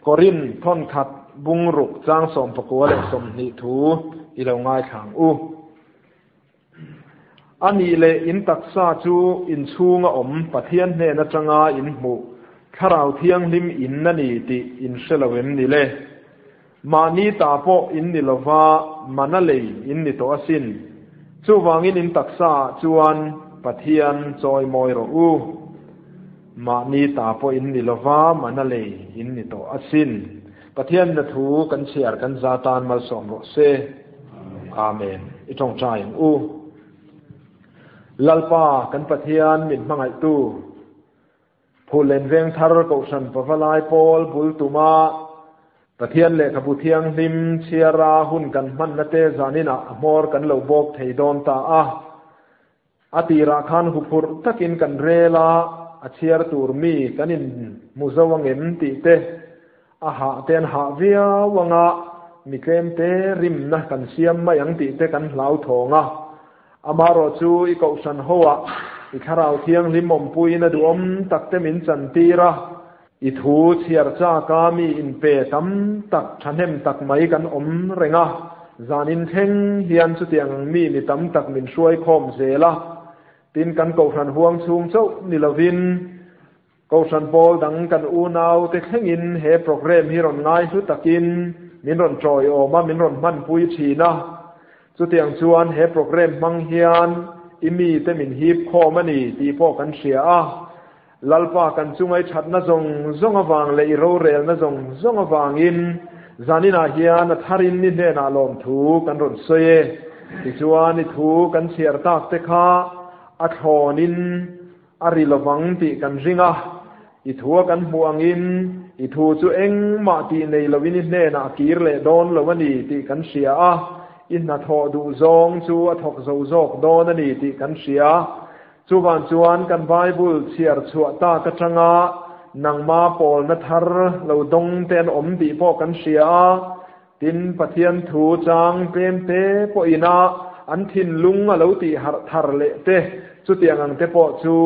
Korin thawnkhat bungruk chang 19 leh 20 thu i lo ngaithla ang u. A nih leh in taksa chu in chhunga awm Pathian hnen atanga in hmuh Thlarau Thianghlim in a ni tih in hre lo em ni le? Mahni ta pawh in ni lova mana lei in ni tawh asin. Chuvangin in taksa ah chuan Pathian chawimawi rawh u. Mahni ta pawh in ni lova mana lei in ni tawh asin. Pathian na thu kan chhiar kan za tan malsawm rawh se. Amen. I tawngtai ang u. Lalpa kan Pathian min hmangaihtu Phullen Vengthar Kohhran Pavalai Pawl bul tuma Pathian lehkhabu thianghlim chhiara hun kan hmanna te zaninah a hmawr kan lo bawk thei dawn ta a. A tirah khan huphurh takin kan rel a, a chhiar tur mi kan in hmu zo angem tih te, a hah te an hah viau anga mi tlem te rimna kan siam mai ang tih te kan hlauthawng a. Amaherawh chu i kohhran ho ah i thlarau thianghlim awmpuiin a duhawm tak te min chantir a, i thu chhiar chak a mi inpe tam tak thahnem tak mai kan awm reng a, zanin thleng hian chutiang ang mi mi tam tak min hruai khawm zel a, tin kan kohhran huang chhung chauh ni lovin kohhran pawl dang kan unau te thlengin he programme hi rawn ngai hlu takin min rawn tawiawm a, min rawn hmanpui thin a. Chutiang chuan he programme hmang hian i mite min hip khawm a ni tih pawh kan hria a. Lalpa kan chunga i thatna zawng zawng avang leh i rorelna zawng zawng avangin zaninah hian a tharin ni hnenah lawmthu kan rawn sawi e. Tichuan i thu kan chhiar tak te kha a thlawnin a ri lovang tih kan ring a, i thua kan hmuh angin i thu chu engmah tih nei loin i hnenah a kir leh dawn lo a ni tih kan hria a, i hnathawh duh zawng chu a thawk zo zawk dawn a ni tih kan hria. Chuvan chuan kan Bible chhiar chhuah tak atanga nangma pawlna thar lo dawng te an awm tih pawh kan hria a, tin Pathian thu chang tlem te pawhina an thinlung a lo tih harh thar leh te chutiang ang te pawh chu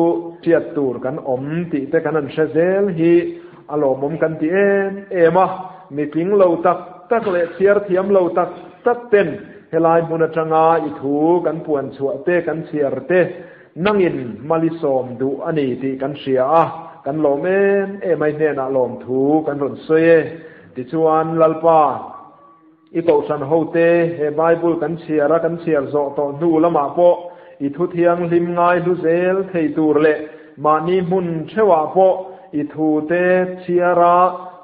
hriat tur kan awm tih te kan an hre zel hi a lawmawm kan ti em em a, mi tling lo tak tak leh chhiar thiam lo tak tak ten helai hmun atanga i thu kan puan chhuah te kan chhiar te nangin mali sawm duh a ni tih kan hria a, kan lawm em em a i hnenah lawm thu kan rawn sawi e. Tichuan Lalpa, i kohhran hote he Bible kan chhiar a kan chhiar zawh tawh hnu lamah pawh i thu thianghlim ngai hlu zel thei tur leh mahni hmun theuhah pawh i thu te chhiar a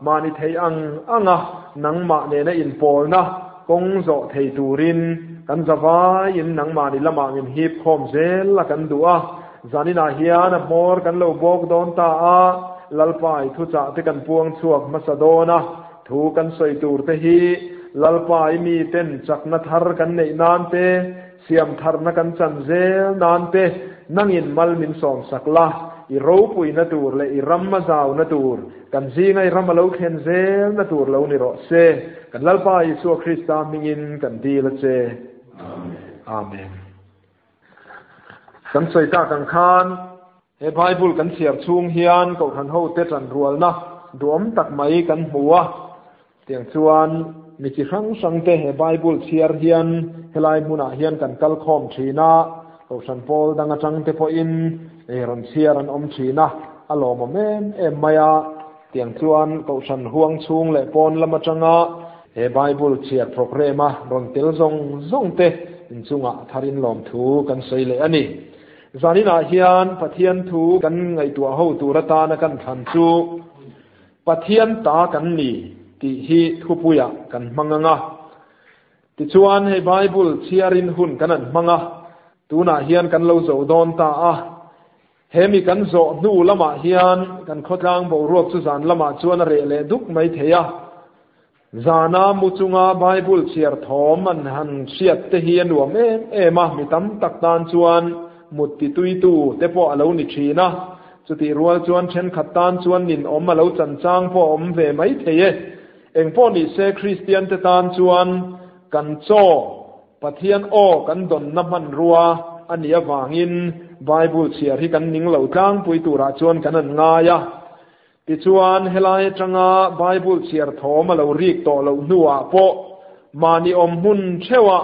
mahni theih ang anga nangmah nena inpawlna kawng zawh thei turin kan zavaiin nangmahni lamah min hip khawm zel a kan duh a. Zaninah hian a hmawr kan lo bawk dawn ta a, Lalpa i thuchah te kan puang chhuak hmasa dawn a, thu kan sawi tur te hi Lalpa i miten chakna thar kan neih nan te, siam tharna kan chan zel nan te nangin mal min sawm sak la, i ropuina tur leh i ram a zauna tur, kan zinga i ram a lo thlen zelna tur lo ni rawh se. Kan Lalpa Isua Krista hmingin kan dil a che. Amen. Kan sawi tak ang khan he Bible kan chhiar chhung hian kohhran hote tanrualna duhawm tak mai kan hmu a. Tiang chuan mi chi hrang hrang te he Bible chhiar hian helai hmunah hian kan kal khawm thin a, kohhran pawl dang atang te pawhin rawn chhiar an awm thin a, a lawmawm em em mai a. Tiang chuan kohhran huang chhung leh pawn lam atanga he Bible chhiar programme a rawn tel zawng zawng te inchungah tharin lawmthu kan sawi leh a ni. Zaninah hian Pathian thu kan ngaihtuah ho tur atana kan thlan chu Pathian ta kan ni tih hi thupuiah kan hmang ang a. Tichuan hei Bible chhiarin hun kan an hmang a, tunah hian kan lo zo dawn ta a. He mi kan zawh hnu lamah hian kan khawtlang boruak chu zan lamah chuan a reh leh duk mai thei a. Zana mu chunga Bible chhiar thawm an han hriat te hi a nuam em em a, mi tam tak tan chuan mut tituitu te pawh a lo ni thin a. Chutih rual chuan thenkhat tan chuan ninawm a lo chanchang pawh a awm ve mai thei e. Engpawh ni se Kristian te tan chuan kan chaw Pathian aw kan dawnna hmanrua a nih avangin Bible chhiar hi kan ning lo tlangpui turah chuan kan an ngai a. Tichuan, helai atanga Bible chhiar thawm a lo rik tawh loh hnuah pawh mahni awm hmun theuhah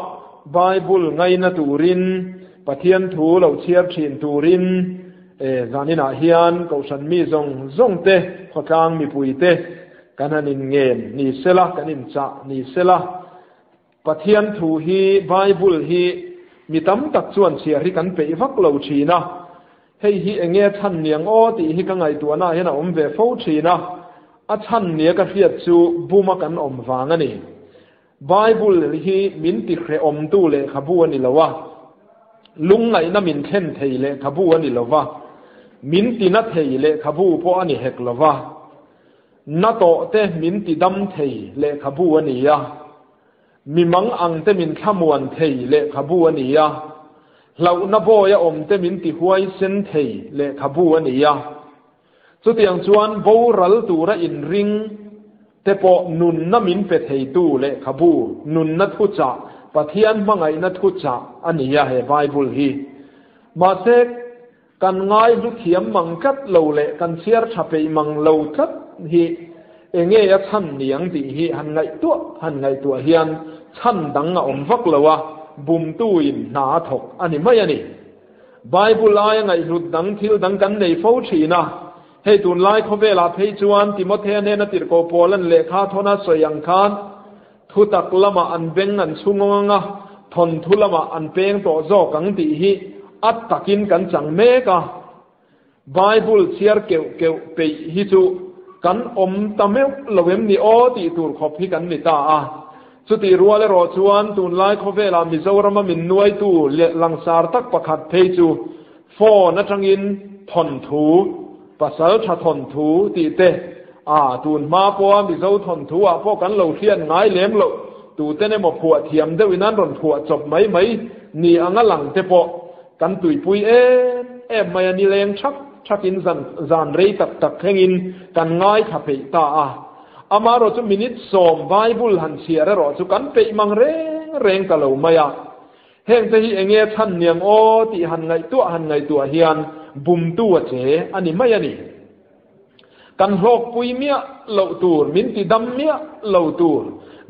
Bible ngaina turin, Pathian thu lo chhiar thin turin zaninah hian Kohhran mi zawng zawng te, khawtlang mipui te kan han inngen ni sela, kan inchah ni sela. Pathian thu hi, Bible hi mi tam tak chuan chhiar hi kan peih vak lo thin a. Hei hi enge a chhan niang aw tih hi ka ngaihtuahna ah hian a awm ve fo thin a, a chhan nia ka hriat chu buma kan awm vang a ni. Bible hi min ti hrehawmtu lehkhabu a ni lo a, lungngaihna min thlen thei lehkhabu a ni lo va, min tina thei lehkhabu pawh a ni hek lo va, na tawh te min ti dam thei lehkhabu a ni a. Mi mang ang te min thlamuan thei lehkhabu a ni a, hlauhna bawi a awm te min ti huaisen thei lehkhabu a ni a. Chutiang chuan boral tura inring te pawh nunna min pe theitu lehkhabu, nunna thuchah, Pathian hmangaihna thuchah a ni a he Bible hi. Mahse, Kan ngaihlu thiam mang tlat lo leh kan chhiar tha peih mang lo tlat hi enge a chhan niang tih hi han ngaihtuah han ngaihtuah hian chhan dang a awm vak lo a, bumtuin hna a thawk a ni mai a ni. Bible aia ngaihhlut dang thil dang kan nei fo thin a, hei tunlai khawvelah phei chuan Timothea hnena tirhkoh Paula'n lehkha thawn a sawi ang khan Thutak lamah an beng an chhungawng ang a, thawnthu lamah an peng tawh zawk ang tih hi a takin kan chang mek a. Bible chhiar keuh keuh peih hi chu kan awm ta meuh lo em ni aw tih tur khawp hi kan ni ta a. Chutih rual erawh chuan tunlai khawvelah Mizorama min nuaitu leh langsar tak pakhat phei chu Phone atangin thawnthu, pasal tha thawnthu tih te, a tun hma pawha Mizo thawnthu ah pawh kan lo hriat ngai lem loh, tuten emaw phuah thiam deuh in an rawn phuah chawp mai mai ni anga lang te pawh kan tuipui em em mai a, nileng thak thak in zan zan rei tak tak thleng in kan ngaithla peih ta a. Amaherawh chu minute sawm Bible han chhiar erawh chu kan peih mang reng reng ta lo mai a. Hengte hi enge chhan niang aw tih han ngaihtuah han ngaihtuah hian bumtu a che a ni mai a ni. Kan hlawkpui miah loh tur, min ti dam miah lo tur,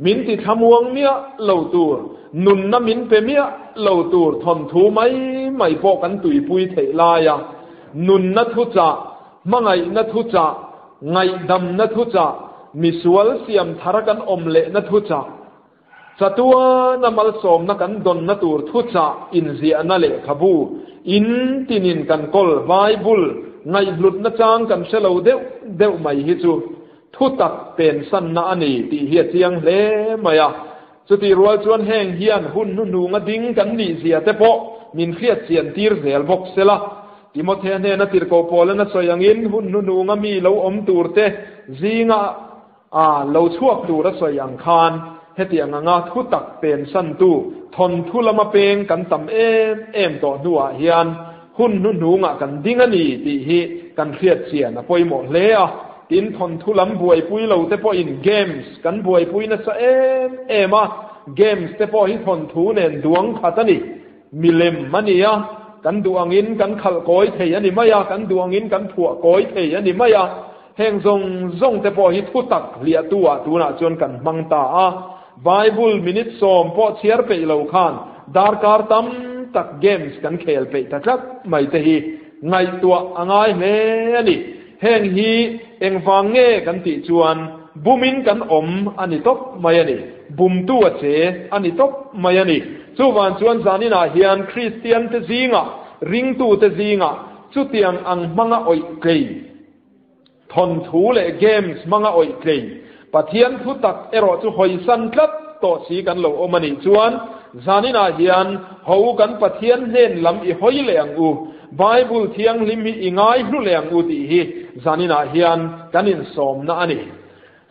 min ti thlamuang miah lo tur, nunna min pe miah lo tur thawnthu mai mai pawh kan tuipui theih laia nunna thuchah, hmangaihna thuchah, ngaihdamna thuchah, misual siam thara kan awm lehna thuchah, Chatuana malsawmna kan dawnna tur thuchah inziahna lehkhabu in tinin kan kawl Bible ngaihhlutna chang kan hre lo deuh deuh mai hi chu thutak pensanna a ni tih hi a chiang hle mai a. Chutih rual chuan heng hian hun hnuhnunga ding kan nihzia te pawh min hriat chian tir zel bawk sela. Timothea hnena tirhkoh Paula'n a sawi angin hun hnuhnunga mi lo awm turte zinga A lo chhuak tur a sawi ang khan hetiang anga thu tak pensantu thawnthu lama peng kan tam em em tawh hnuah hian hun hnuhnungah kan ding a ni tih hi kan hriat chian a pawimawh hle a. Tin, thawnthu lam buaipui lo te pawhin games kan buaipui nasa em em a, games te pawh hi thawnthu nen duang khat a ni. Milem a ni a, kan duh angin kan khalh kawi thei a ni mai a, kan duh angin kan phuah kawi thei a ni mai a. Heng zawng zawng te pawh hi thutak hliahtu ah tunah chuan kan hmang ta a. Bible minute sawm pawh chhiar peih lo khan darkar tam tak games kan khel peih ta tlat mai te hi ngaihtuah a ngai hle a ni. Heng hi engvang nge kan tih chuan bumin kan awm a ni tawp mai a ni. Bumtu a che a ni tawp mai a ni. Chuvang chuan zaninah hian Kristian te zingah, ringtu te zingah chutiang ang hmanga awih tlei, Thawnthu leh games hmanga awih tlei, Pathian thu tak erawh chu hawisan tlat tawh si kan lo awm a nih chuan zaninah hian ho kan Pathian hnen lam i hawi leh ang u, Bible thianghlim hi i ngaihlu leh ang u tih hi zaninah hian kan insawmna a ni.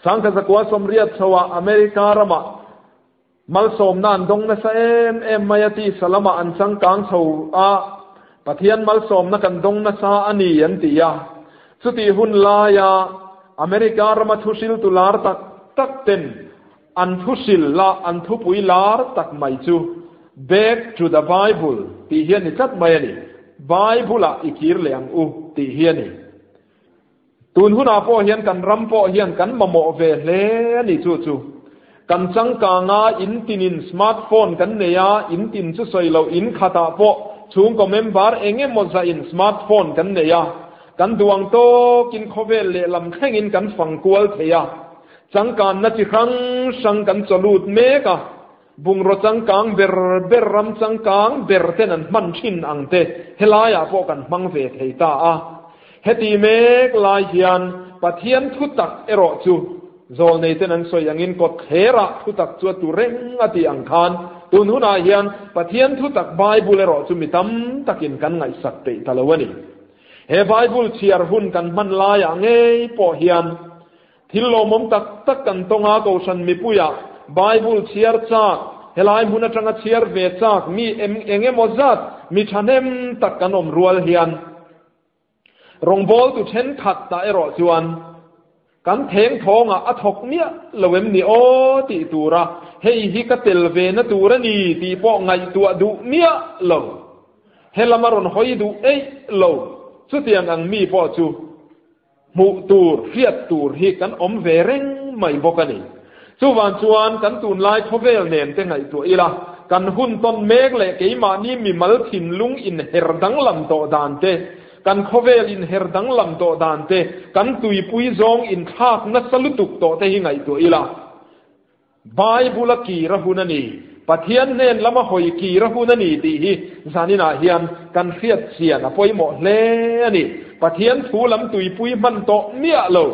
Sangkhat zakua sawmriat chhoah America ramah Malsawmna an dawng nasa em em mai a tisa lamah an changkang chho a, Pathian malsawmna kan dawng nasa a ni an ti a. Chutih hun laia America rama thuhriltu lar tak tak ten an thuhril la an thupui lar tak mai chu Back to the Bible tih hi a ni tlat mai a ni. Bible-ah i kir leh ang u tih hi a ni. Tun hunah pawh hian kan ram pawh hian kan mamawh ve hle a ni chu chu. Kan changkang a, in tinin smartphone kan nei a, in tin chu sawi loh in khatah pawh chhungkaw member eng emaw zahin smartphone kan nei a, kan duang tawkin khawvel lehlam thlengin kan fang kual thei a, changkanna chi hrang hrang kan chawlut mek a. Bungraw changkang ber ber ram changkang ber ten an hman thin ang te helaiah pawh kan hmang ve thei ta a. Heti mek lai hian Pathian thutak erawh chu zawlnei ten an sawi angin kawt thlerah thutak chu a tu reng a tih ang khan tun hunah hian Pathian thutak Bible erawh chu mi tam takin kan ngaihsak peih ta lo a ni. He Bible chhiar hun kan hman laiah ngei pawh hian Thil lawmawm tak tak kan tawng a, Kohhran mipuiah Bible chhiar chak, helai hmun atanga chhiar ve chak mi eng emaw zat mi thahnem tak kan awm rual hian rawngbawltu thenkhat tah erawh chuan kan theng thawngah a thawk miah lo em ni aw tih tura hei hi ka tel ve na tur a ni tih pawh ngaihtuah duh miah lo, he lama rawn hawi duh eih lo chutiang ang mi pawh chu Hmuh tur, hriat tur hi kan awm ve reng mai bawk a ni. Chuvang chuan kan tunlai khawvel nen te ngaihtuah ila, kan hun tawn mek leh keimahni mimal thinlung inher danglam tawh dan te, kan khawvel inher danglam tawh dan te, kan tuipui zawng inthlak nasa lutuk tawh te hi ngaihtuah ila. Bible a kir a hun a ni, Pathian hnen lama hawi kir a hun a ni tih hi zaninah hian kan hriat chian a pawimawh hle a ni. Pathian thu lam tuipui hman tawh miah lo,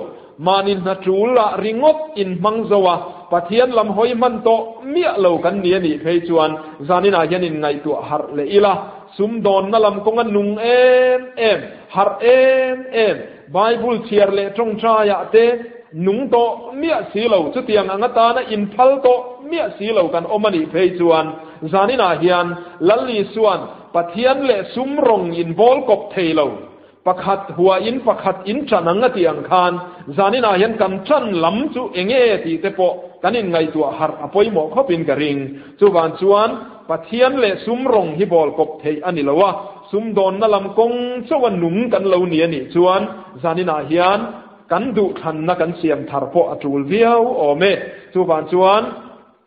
mahni hna tul ah ringawt in hmang zo a, Pathian lam hawi hman tawh miah lo kan ni a nih phei chuan zaninah hian in ngaihtuah harh leh ila, sumdawnna lam kawnga nung em em, harh em em, Bible chhiar leh tawngtaiah te nung tawh miah si lo, chutiang ang atana inphal tawh miah si lo kan awm a nih phei chuan zaninah hian Lal Isua'n Pathian leh sum rawng inbawl kawp thei lo, pakhat huain pakhat in ṭan ang a tih ang khan zaninah hian kan ṭan lam chu eng nge tih te pawh kan inngaihtuah harh a pawimawh khawpin ka ring. Chuvang chuan Pathian leh sum rawng hi bawl kawp theih a ni lo a, sumdawnna lam kawng chauha nung kan lo ni a nih chuan zaninah hian Kan duhthlanna kan siam thar pawh a tul viau awm e. Chuvang chuan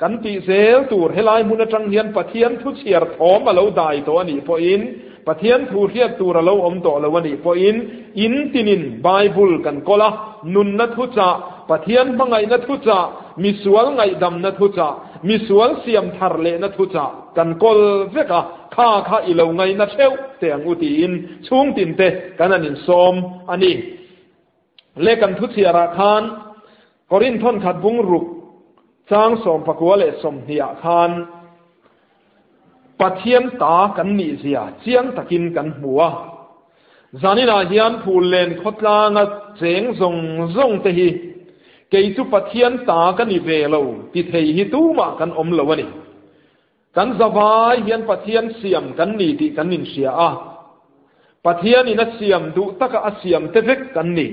kan tih zel tur helai hmun atang hian Pathian thu chhiar thawm a lo dai tawh a nih pawhin, Pathian thu hriat tur a lo awm tawh lo a nih pawhin in tinin Bible kan kawl a, nunna thuchah, Pathian hmangaihna thuchah, misual ngaihdamna thuchah, misual siam thar lehna thuchah kan kawl vek a, kha kha i lo ngaina theuh teh ang u tiin chhungtinte kan han insawm a ni. Le kan thu chhiarah khan Korinth thawnkhat bung ruk chang 19 leh 20 ah khan Pathian ta kan nih zia chiang takin kan hmu a. Zaninah hian Phullen khawtlanga cheng zawng zawng te hi kei chu Pathian ta ka ni ve lo ti thei hi tumah kan awm lo a ni. Kan zavai hian Pathian siam kan ni tih kan inhria a. Pathianin a siam duh taka a siam te vek kan ni.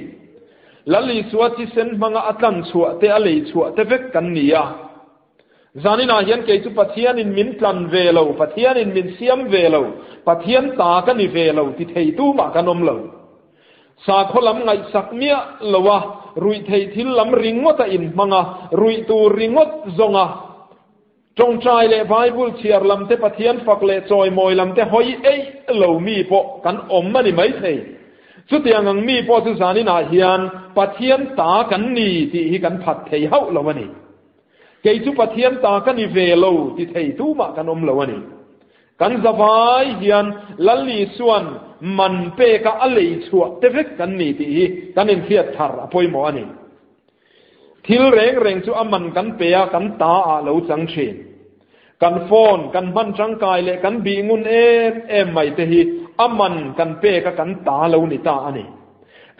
Lal Isua thisen hmanga a tlan chhuah te a lei chhuah te vek kan ni a. Zaninah hian kei chu Pathianin min tlan ve lo, Pathianin min siam ve lo, Pathian ta ka ni ve lo ti thei tumah kan awm lo. Sakhaw lam ngaihsak miah lo a, ruih theih thil lam ringawt a inhmang a, ruih tur ringawt zawng a, Tawngtai leh Bible chhiar lam te Pathian fak leh chawimawi lam te hawi eih lo mi pawh kan awm a ni maithei. Chutiang ang mi pawh chu zaninah hian Pathian ta kan ni tih hi kan phat thei hauh lo a ni. Kei chu Pathian ta ka ni ve lo ti thei tumah kan awm lo a ni. Kan zavai hian Lal Isua'n man peka a lei chhuah te vek kan ni tih hi kan inhriat thar a pawimawh a ni. Thil reng reng chu a man kan pe a, kan ta ah lo chang thin. Kan phone kan hman tangkai leh kan bih ngun em em mai te hi a man kan pek a kan ta lo ni ta a ni.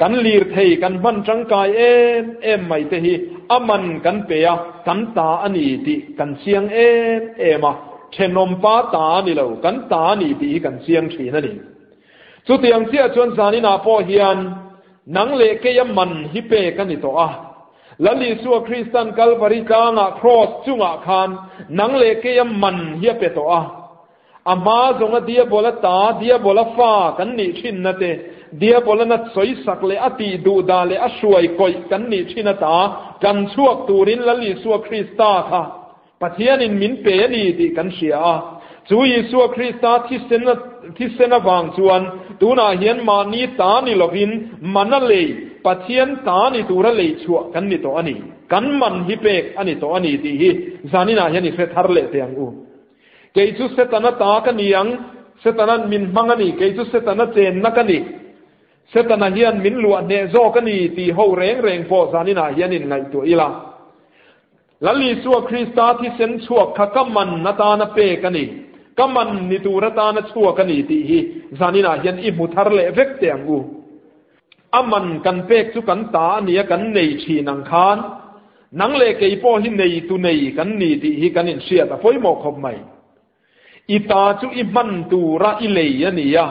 Kan lirthei kan hman tangkai em em mai te hi a man kan pe a, kan ta a ni tih kan chiang em em a, thenawmpa ta a ni lo, kan ta a ni tih hi kan chiang thin a ni. Chutiang chiah chuan zaninah pawh hian Nang leh keia man hi pek a ni tawh a. Lal Isua Kristan Kalvari tlangah Kraws chungah khan nang leh keia man hi a pe tawh a. A hma zawnga Diabola ta, Diabola fa kan nih thinna te, Diabolana sawisak leh a tih duhdah leh a hruai kawih kan nih thin ata kan chhuak turin Lal Isua Krista kha Pathianin min pe a ni tih kan hria a. Chu Isua Krista thisen thisen avang chuan tunah hian mahni ta ni lovin mana lei Pathian ta ni tura lei chhuah kan ni tawh a ni. Kan man hi pek a ni tawh a ni tih hi zaninah hian i hre thar leh teh ang u. Kei chu Setana ta ka ni ang, Setana'n min hmang a ni, kei chu Setana chenna ka ni, Setana hian min luah hneh zawk a ni tih ho reng reng pawh zaninah hian inngaihtuah ila. Lal Isua Krista thisen chhuak kha ka man atana pek a ni, ka man ni tur atana chhuak a ni tih hi zaninah hian i hmu thar leh vek teh ang u. A man kan pek chu kan ta a nia kan nei thin ang khan nang leh kei pawh hi nei tu nei kan ni tih hi kan inhriat a pawimawh khawp mai. I ta chu i hman tura i lei a ni a.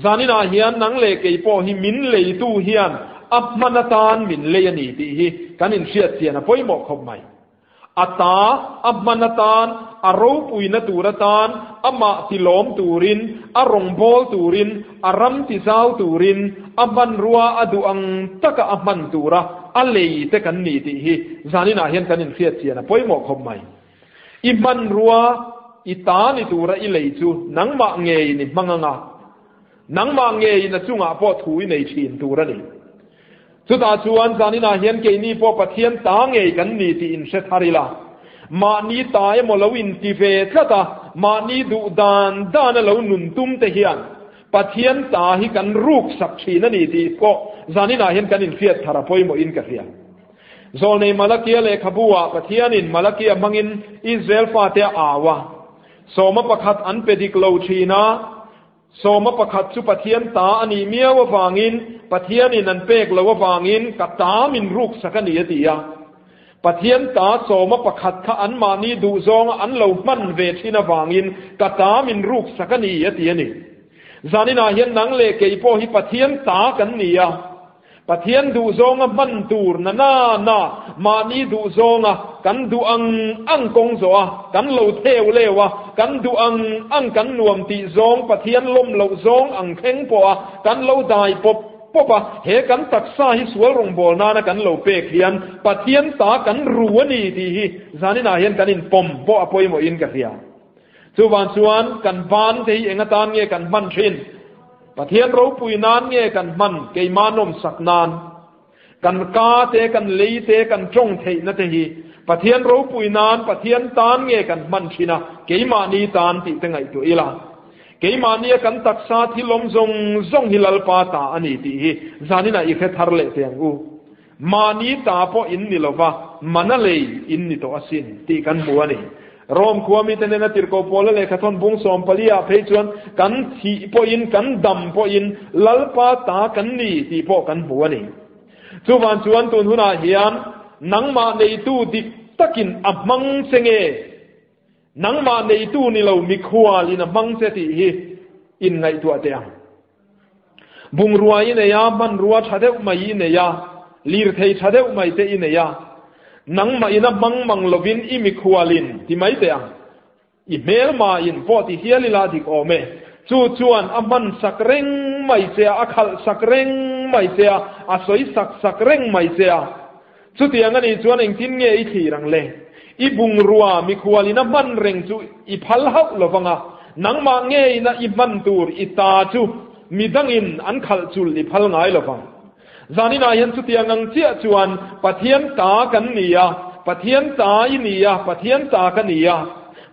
Zaninah hian nang leh kei pawh hi min leitu hian a hman atan min lei a ni tih hi kan inhriat chian a pawimawh khawp mai. A ta, a hman atan, a ropuina tur atan, amah tilawm turin, a rawngbâwl turin, a ram tizau turin, a hmanrua a duh ang taka a hman tura a lei te kan ni tih hi zaninah hian kan inhriat chian a pawimawh khawp mai. I hmanrua, i ta ni tura i lei chu nangmah ngeiin i hmang anga, nangmah ngeiin a chungah pawh thu i nei thin tur a ni. Chutah chuan zaninah hian keini pawh Pathian ta ngei kan ni tih inhre thar ila, mahni ta emaw lo inti ve tlat a, mahni duh dan dana lo nun tum te hian Pathian ta hi kan ruk sak thin a ni tih pawh zaninah hian kan inhriat thar a pawimawhin ka hria. Zawlnei Malakia lehkhabu-ah Pathianin Malakia hmangin Israel fate a au a, sawma pakhat an pe dik lo thin a, Sawma pakhat chu Pathian ta a nih miau avangin, Pathianin an pek loh avangin ka ta min ruksak a ni a ti a. Pathian ta sawma pakhat kha anmahni duhzawnga an lo hman ve thin avangin ka ta min ruksak a ni a ti a ni. Zaninah hian nang leh kei pawh hi Pathian ta kan ni a. Pathian duhzawnga hman tur na na na, mahni duhzawnga kan duh ang ang kawng zawh a, kan lo theu leu a, kan duh ang ang kan nuam tih zawng Pathian lawm loh zawng ang thleng pawh a, kan lo dai pawp pawp a, he kan taksa hi sual rawngbâwl nana kan lo pek hian Pathian ta kan ru a ni tih hi zaninah hian kan inpawm pawh a pawimawhin ka hria. Chuvang chuan kan ban te hi eng atan nge kan hman thin? Pathian ropui nan nge kan hman keimah nawmsak nan? Kan ka te, kan lei te, kan tawng theihna te hi Pathian ropui nan, Pathian tan nge kan hman thin a, keimahni tan tih te ngaihtuah ila. Keimahnia kan taksa thil awm zawng zawng hi Lalpa ta a ni tih hi zaninah i hre thar leh teh ang u. Mahni ta pawh in ni lova, mana lei in ni tawh asin, tih kan hmu a ni. Rome khua mite nena tirhkoh Paula lehkha thawn bung 14 ah phei chuan kan thih pawhin kan dam pawhin Lalpa ta kan ni tih pawh kan hmu a ni. Chuvang chuan tun hunah hian nangmah neitu dik takin a hmang che nge? Nangmah neitu ni lo mikhual in a hmang che tih hi inngaihtuah teh ang. Bungrua i nei a, hmanrua tha deuh mai i nei a, lirthei tha deuh mai te i nei a, nangmah ina hmang mang lovin i mikhualin ti mai teh ang. I hmelmain pawh ti hial ila dik awm e. Chu chuan a hman sak reng mai che a, a khalh sak reng mai che a, a sawi sak sak reng mai che a. Chutiang a nih chuan engtin nge i thlir ang le? I bungrua mikhualin a hman reng chu i phal hauh lo vang a, nangmah ngeina i hman tur i ta chu midangin an khalh chul i phal ngai lo vang. Zaninah hian chutiang ang chiah chuan Pathian ta kan ni a, Pathian ta i ni a, Pathian ta ka ni a,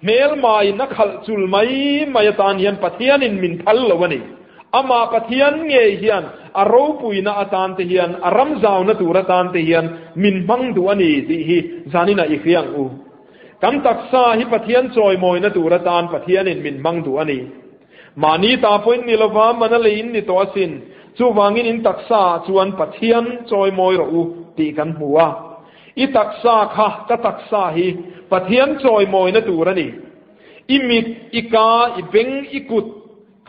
hmelmain a khalh chul mai mai atan hian Pathianin min phal lo a ni. Amah Pathian ngei hian a ropuina atan te hian, a ram zauna tur atan te hian min hmang duh a ni tih hi zaninah i hria ang u. Kan taksa hi Pathian chawimawina tur atan Pathianin min hmang duh a ni. Mahni ta pawhin ni lova, mana lei in ni tawh asin. Chuvangin in taksa ah chuan Pathian chawimawi rawh u tih kan hmu a. I taksa kha ka taksa hi Pathian chawimawina tur a ni. I mit, i ka, i beng, i kut,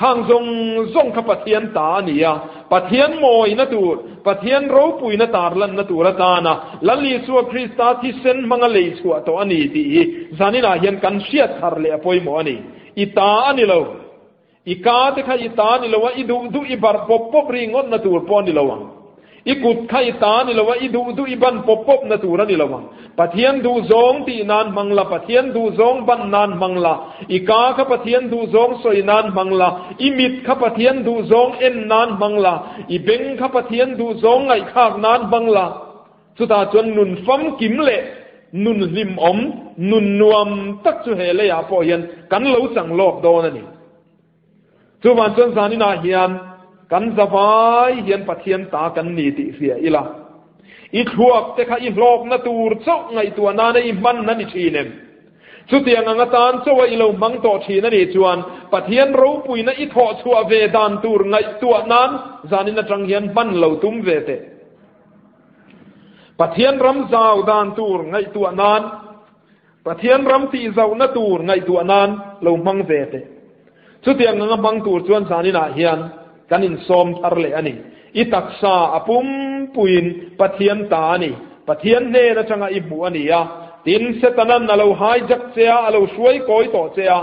Khang zawng zawng kha Pathian ta a ni a, Pathian mawina tur, Pathian ropuina tarlanna tur atana Lal Isua Krista thisen hmanga lei chhuah tawh a ni tih hi zaninah hian kan hriat thar leh a pawimawh a ni. I ta a ni lo. I ka te kha i ta ni lo a, i duh duh i barh pawp pawp ri ngawt na tur pawh a ni lo ang. I kut kha i ta ni lo a, i duh duh i ban pawp pawp na tur a ni lo ang. Pathian duh zawng tih nan hmang la, Pathian duh zawng ban nan hmang la, i ka kha Pathian duh zawng sawi nan hmang la, i mit kha Pathian duh zawng en nan hmang la, i beng kha Pathian duh zawng ngaihthlak nan hmang la. Chutah chuan nun famkim leh nun hlimawm, nun nuam tak chu he leiah pawh hian kan lo chang lawk dawn a ni. Chuvang chuan zaninah hian kan zavai hian Pathian ta kan ni tih hria ila. I thluak te kha i hlawkna tur chauh ngaihtuah nana i hman a ni thin em? Chutiang anga tan chauha i lo hmang tawh thin a nih chuan Pathian ropuina i thawh chhuah ve dan tur ngaihtuah nan zanin atang hian hman lo tum ve teh. Pathian ram zau dan tur ngaihtuah nan, Pathian ram tih zauhna tur ngaihtuah nan lo hmang ve teh. Chutiang anga hmang tur chuan zaninah hian kan insawm thar leh a ni. I taksa a pumpuiin Pathian ta a ni. Pathian hnen atanga i hmuh a ni a. Tin, Setanan a lo hijack che a, a lo hruai kawi tawh che a.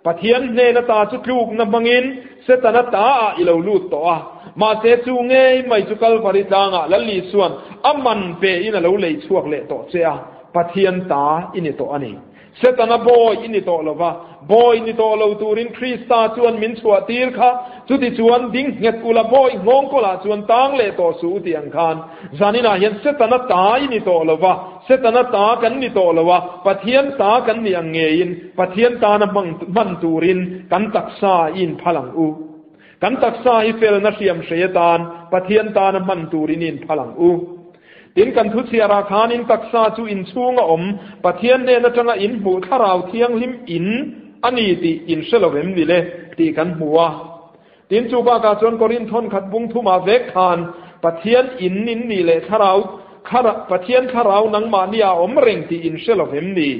Pathian hnen ata chu tlukna hmangin Setana taah i lo lut tawh a, mahse chu ngei mai chu Kalvari tlangah Lal Isua'n a man pein a lo lei chhuak leh tawh che a, Pathian ta i ni tawh a ni. Setana bawi i ni tawh lo va, bawi ni tawh lo turin Krista chuan min chhuah tir kha, chutichuan ding nghet ula bawi nghawng kawlah chuan tang leh tawh suh u tih ang khan zaninah hian Setana ta i ni tawh lo va, Setana ta kan ni tawh lo a, Pathian ta kan ni ang ngeiin Pathian tana hmang hman turin kan taksa i inphal ang u. Kan taksa hi felna hriam hrei atan Pathian tana hman turin i inphal ang u. Tin, kan thuchhiarah khan in taksa chu inchhunga awm Pathian hnen atanga in hmuh Thlarau Thianghlim in a ni tih in hre lo em ni le tih kan hmu a. Tin, chu bakah chuan Korinth thawnkhat bung thumah vek khan Pathian in in nih leh thlarau thlara Pathian thlarau nangmahni ah awm reng tih in hre lo vem ni?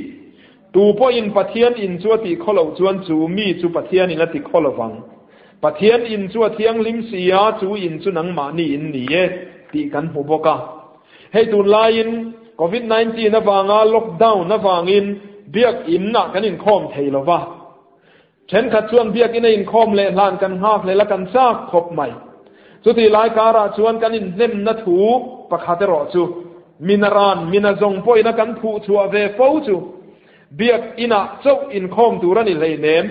Tu pawhin Pathian in chu a tih khaw loh chuan chu mi chu Pathian in a ti khaw lo vang. Pathian in chu a thianghlim si a, chu in chu nangmahni in ni e tih kan hmu bawk a. Hei tunlaiin Covid 19 avanga lockdown avangin biak in ah kan inkhawm thei lo va. Thenkhat chuan biakinn a inkhawm leh hlan kan nghak hlel a kan chak khawp mai. Chutih lai karah chuan kan inhnemna thu pakhat erawh chu minaran mina zawng pawhin a kan phuh chhuah ve fo chu biak inah chauh inkhawm tur a ni hleinem,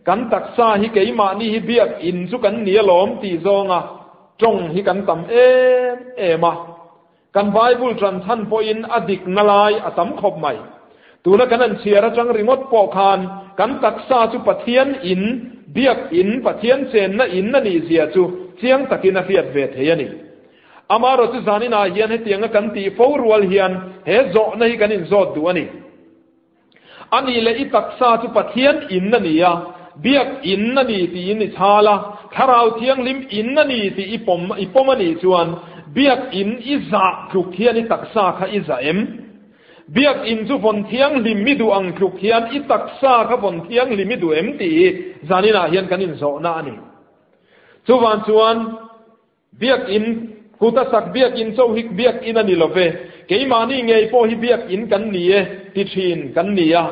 kan taksa hi keimahni hi biak in chu kan ni alawm tih zawnga tawng hi kan tam em em a. Kan Bible ṭan chhan pawhin a dikna lai a tam khawp mai. Tuna kan han chhiar aṭang ringawt pawh khan kan taksa chu Pathian in, biak in, Pathian chenna in a nih zia chu chiang takin a hriat ve thei a ni. Amaherawhchu chu zaninah hian hetianga kan tih fo rual hian he zawhna hi kan inzawt duh a ni. A nih leh i taksa chu Pathian in a ni a, biak in a ni tiin i chhal a, Thlarau Thianghlim in a ni tih i pawm i pawm a nih chuan biak in i zah tluk hian i taksa kha i zah em? Biak in chu vawn thianghlim i duh ang tluk hian i taksa kha vawn thianghlim i duh em tih hi zaninah hian kan inzawhna a ni. Chuvang chuan Biakinn, kuta sak biakinn chauh hi biakinn a ni lo ve, keimahni ngei pawh hi biakinn kan ni e, ti thin kan ni a.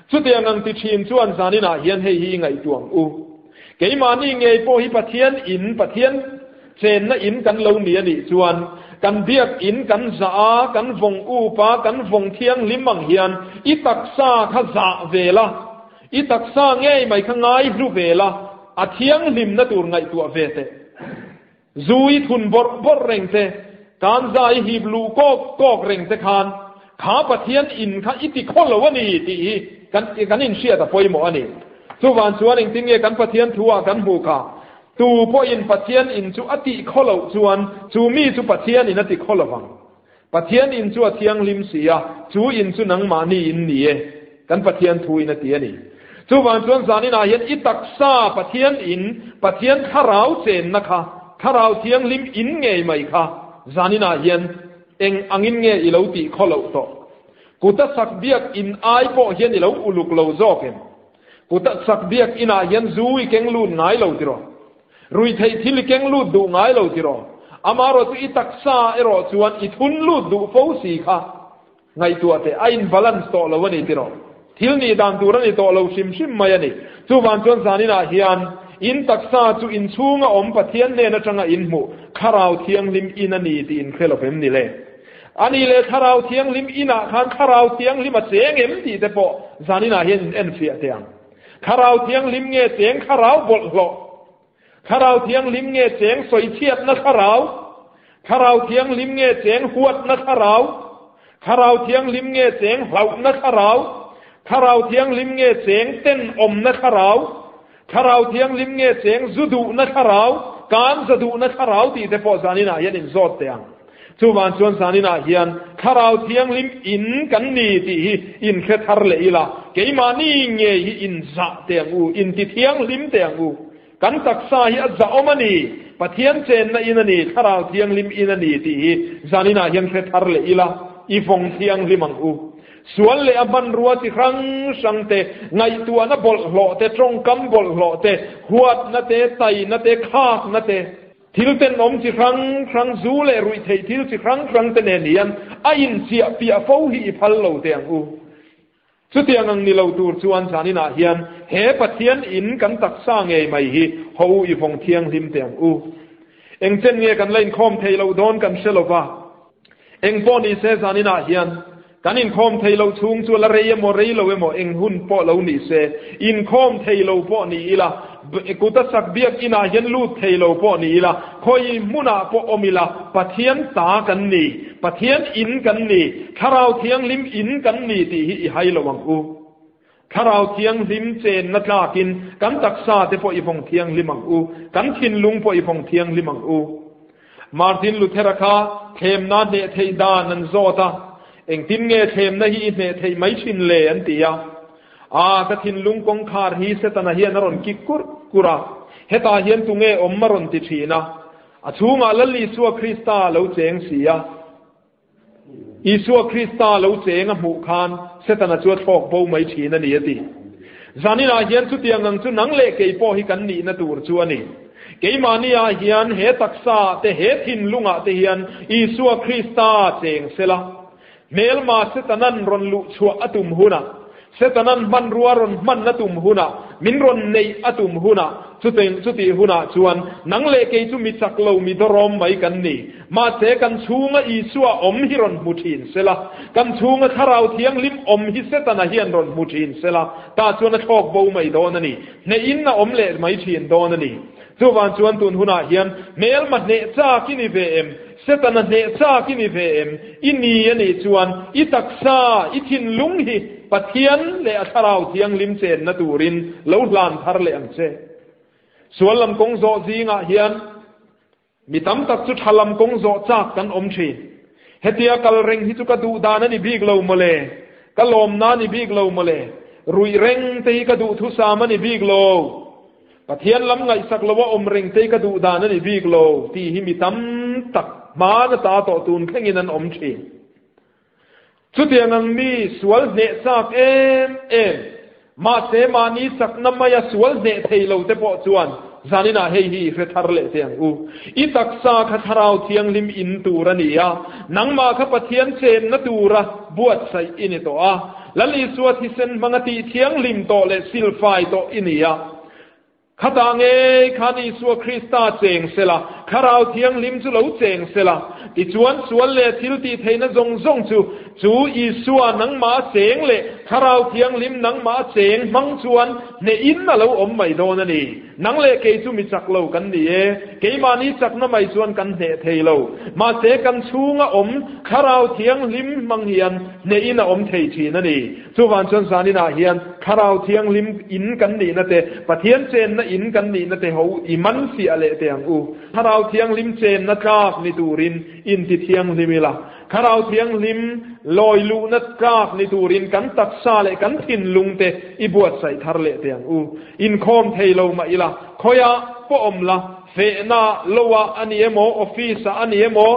Chutiang ang ti thin chuan zaninah hian hei hi i ngaihtuah ang u. Keimahni ngei pawh hi Pathian in, Pathian chenna in kan lo ni a nih chuan, kan biakinn kan zah a, kan vawng up a, kan vawng thianghlim ang hian i taksa kha zah ve la, I taksa ngei mai kha ngai hlu ve la, a thianghlimna tur ngaihtuah ve teh. Zu i thun bawrh bawrh reng te, kanza i hip luh kawk kawk reng te khan kha Pathian in kha i ti khaw lo a ni tih hi kan kan inhriat a pawimawh a ni. Chuvang chuan engtin nge kan Pathian thu ah kan hmuh kha? Tu pawhin Pathian in chu a tih khaw loh chuan chu mi chu Pathian in a ti khaw lovang. Pathian in chu a thianghlim si a, chu in chu nangmahni in ni e, kan Pathian thu in a ti a ni. Chuvang chuan zaninah hian i taksa Pathian in, Pathian thlarau chenna kha, thlarau thianghlim in ngei mai kha zaninah hian eng angin nge i lo tih khaw loh tawh? Kuta sak biak in ai pawh hian i lo uluk lo zawk em? Kuta sak biak inah hian zu i keng lut ngai lo tiraw? Ruihtheih thil i keng lut duh ngai lo tiraw? Amaherawh chu i taksa erawh chuan i thun lut duh fo si kha ngaihtuah teh, a in balance tawh lo a ni tiraw? Thil nih dan tur a ni tawh lo hrim hrim mai a ni. Chuvang chuan zaninah hian In taksa chu in chhunga awm Pathian hnen atanga in hmuh Thlarau Thianghlim in a ni tih in hre lo vem ni le? A nih leh Thlarau Thianghlim inah khan Thlarau Thianghlim a cheng em tih te pawh zaninah hian in enfiah teh ang. Thlarau Thianghlim nge cheng Thlarau bawlhhlawh? Thlarau Thianghlim nge cheng sawichhiatna thlarau? Thlarau Thianghlim nge cheng huatna thlarau? Thlarau Thianghlim nge cheng hlauhna thlarau? Thlarau Thianghlim nge cheng tenawmna thlarau? Thlarau Thianghlim nge cheng zu duhna thlarau? Kan za duhna thlarau tih te pawh zaninah hian inzawt teh ang. Chuvang chuan zaninah hian Thlarau Thianghlim in kan ni tih hi inhre thar leh ila, keimahni ngei hi inzah teh ang u, intithianghlim teh ang u. Kan taksa hi a zahawm a ni, Pathian chenna in a ni, Thlarau Thianghlim in a ni tih hi zaninah hian hre thar leh ila, i vawng thianghlim ang u. Sual leh a hmanrua chi hrang hrang te, ngaihtuahna bawlhhlawh te, tawngkam bawlhhlawh te, huatna te, taina te, khakna te, Thil tenawm chi hrang hrang, zu leh ruihtheih thil chi hrang hrang te nen hian a inchiah piah fo hi i phal lo teh ang u. Chutiang ang ni lo tur chuan zaninah hian he Pathian in kan taksa ngei mai hi ho u i vawng thianghlim teh ang u. Engchen nge kan la inkhawm thei loh dawn kan hre lo va. Eng pawh ni se zaninah hian kan inkhawm thei lo chhung chu la rei emaw rei lo emaw eng hun pawh lo ni se, inkhawm thei lo pawh ni ila, kuta sak biak inah hian lut thei lo pawh ni ila, khawi hmunah pawh awm ila, Pathian ta kan ni, Pathian in kan ni, Thlarau Thianghlim in kan ni tih hi i hai lo ang u. Thlarau Thianghlim chenna tlakin kan taksa te pawh i vawng thianghlim ang u, kan thinlung pawh i vawng thianghlim ang u. Martin Luther-a kha thlemna hneh theih dan an zawt a, Engtin nge thlemna hi i hneh theih mai thin le? an ti a. A, ka thinlung kawngkhar hi Setana hian a rawn kik kurh kurh a, hetah hian tunge awm a rawn ti thin a, a chhungah Lal Isua Krista a lo cheng si a. Isua Krista lo cheng a hmuh khan Setana chu a thlawk bo mai thin a ni a ti. Zaninah hian chutiang ang chu nang leh kei pawh hi kan nihna tur chu a ni. Keimahniah hian he taksaah te he thinlungah te hian Isua Krista cheng sela. Hmelma Setanan rawn luh chhuah a tum hunah, Setanan hmanrua rawn hman a tum hunah, min rawn neih a tum hunah, Chuteng chutih hunah chuan nang leh kei chu mi chak lo mi dawrawm mai kan ni. Mahse kan chhunga Isua awm hi rawn hmu thin sela, kan chhunga Thlarau Thianghlim awm hi Setana hian rawn hmu thin sela, tah chuan a thlawk bo mai dawn a ni. Hnehin a awm leh mai thin dawn a ni. Chuvang chuan tun hunah hian hmelma hneh chak i ni ve em? Setana hneh chak i ni ve em? I ni a nih chuan i taksa, i thinlung hi Pathian leh a Thlarau Thianghlim chenna turin lo hlan thar leh ang che. Sual lam kawng zawh zingah hian mi tam tak chu tha lam kawng zawh chak kan awm thin. Hetia kal reng hi chu ka duh dan a ni bik lo mawle, ka lawmna a ni bik lo mawle, ruih reng te hi ka duhthusam a ni bik lo. Pathian lam ngaihsak loa awm reng te ka duh dan a ni bik lo tih hi mi tam tak hmaan ata tawh tun thlengin an awm thin. Chutiang ang mi sual hneh chak em em, mahse mahni chakna maia sual hneh thei lo te pawh chuan zaninah hei hi i hre thar leh teh ang u. I taksa kha Thlarau Thianghlim in tur a ni a, nangmah kha Pathian chenna tura buatsaih i ni tawh a. Lal Isua thisen hmanga tih thianghlim tawh leh silfai tawh i ni a. Khatah ngei khan Isua Krista cheng sela, Thlarau Thianghlim chu lo cheng sela. Tichuan sual leh thil tih theihna zawng zawng chu, chu Isua nangmah a cheng leh Thlarau Thianghlim nangmah a cheng hmang chuan hnehin a lo awm mai dawn a ni. Nang leh kei chu mi chak lo kan ni e. Keimahni chakna mai chuan kan hneh thei lo. Mahse kan chhunga awm Thlarau Thianghlim hmang hian hnehin a awm thei thin a ni. Chuvang chuan zaninah hian Thlarau Thianghlim in kan nihna te, Pathian chenna in kan nihna te ho i man fiah leh teh ang u. Thlarau Thianghlim chenna tlak ni turin inti thianghlim ila, Thlarau Thianghlim lawi luhna tlak ni turin kan taksa leh kan thinlung te i buatsaih thar leh teh ang u. Inkhawm thei lo mah ila, khawiah pawh awm la, fehna loah a ni emaw, office-ah a ni emaw,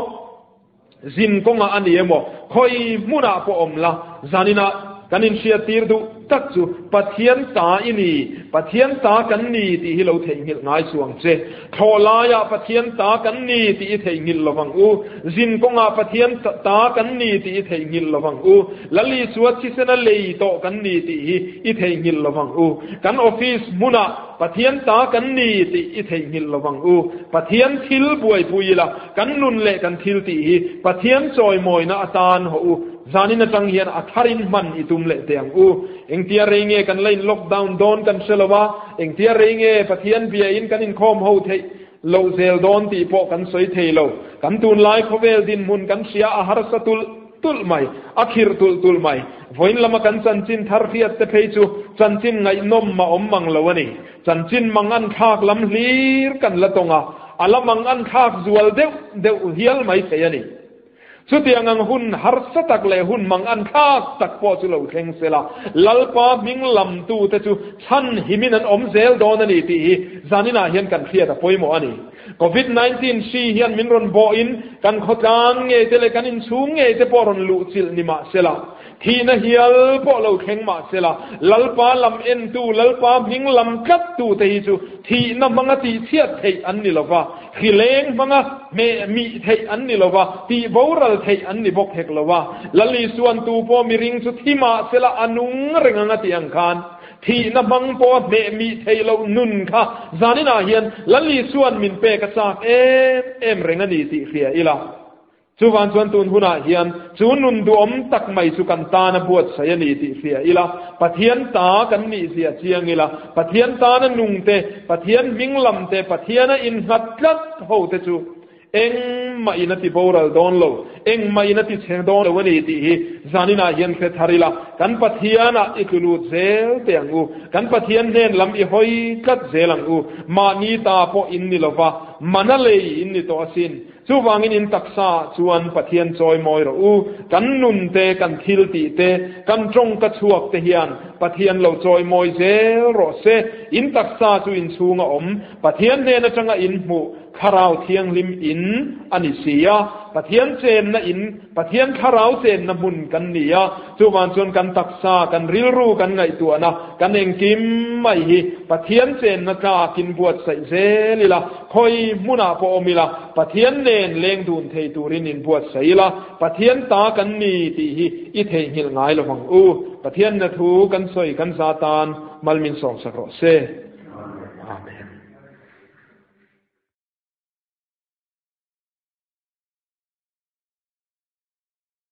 Zin kawngah a ni emaw, khawi hmunah pawh awm la, zaninah. Kan inhriattir duh tak chu Pathian ta i ni, Pathian ta kan ni tih hi lo theihnghilh ngai suh ang che. Thlawh laiah Pathian ta kan ni tih i theihnghilh lo vang u. Zin kawngah Pathian ta kan ni tih i theihnghilh lo vang u. Lal Isua thisena lei tawh kan ni tih hi i theihnghilh lo vang u. Kan office hmunah Pathian ta kan ni tih i theihnghilh lo vang u. Pathian thil buaipui ila kan nun leh kan thil tih hi Pathian chawimawina atan haw u. Zanin atang hian a tharin hman i tum leh teh ang u. Engtia rei nge kan la in lockdown dawn kan hre lo a, engtia rei nge Pathian bia in kan inkhawm ho theih loh zel dawn tih pawh kan sawi thei lo. Kan tunlai khawvel dinhmun kan hria a harsa tulh tulh mai, a khirh tulh tulh mai. Vawiin lama kan chanchin thar hriat te phei chu chanchin ngaihnawm a awm mang lo a ni. Chanchin mang an thlak lam hlir kan la tawng a, a la mang an thlak zual deuh deuh hial mai thei a ni. Chutiang ang hun harsa tak leh hun mang an thlak tak pawh chu lo thleng se la, Lalpa hming lamtute chu chhan himin an awm zel dawn a ni tih hi zaninah hian kan hriat a pawimawh a ni. Covid 19 hri hian min rawn bawhin kan khawtlang ngei te leh kan inchhung ngei te pawh rawn luhchilh ni mah se la, Thihna hial pawh lo thleng mah se la, Lalpa lam entu, Lalpa hming lam tlattute hi chu thihna hmanga tihchhiat theih an ni lo va, hrileng hmanga hmeh mih theih an ni lo va, tih boral theih an ni bawk hek lo va. Lal Isuan tu pawh miring chu thi mah se la a nung reng ang a tih ang khan, thihna hmang pawha hmeh mih theih loh nun kha zaninah hian Lal Isuan min pek a chak em em reng a ni tih hria ila. Chuvang chuan tun hunah hian chu nun duhawm tak mai chu kan tana buatsaih a ni tih hria ila, Pathian ta kan nihzia chiang ila, Pathian tana nung te, Pathian hming lam te, Pathiana innghat tlat ho te chu engmah in a ti boral dawn lo, engmah in a ti chhe dawn lo a ni tih hi zaninah hian hre thar ila, kan Pathianah i tlu lut zel teh ang u, kan Pathian hnen lam i hawi tlat zel ang u, mahni ta pawh in ni lova, mana lei in ni tawh asin. Chuvangin in taksa chuan Pathian chawi mawi rawh u. Kan nun te, kan thil tih te, kan tawngka chhuak te hian Pathian lo chawi mawi zel rawh se. In taksa chu in chhunga awm Pathian hnen atanga in hmuh Thlarau Thianghlim in a ni si a. Pathian chenna in, Pathian Thlarau chenna hmun kan ni a. Chuvang chuan kan taksa, kan rilru, kan ngaihtuahna, kan engkim mai hi Pathian chenna tlakin buatsaih zel ila. Khawi hmunah pawh awm ila, Pathian nen leng dun thei turin inbuatsaih ila, Pathian ta kan ni tih hi i theihnghilh ngai lo vang u. Pathian na thu kan sawi kan za tan mal min sawmsak rawh se. Amen.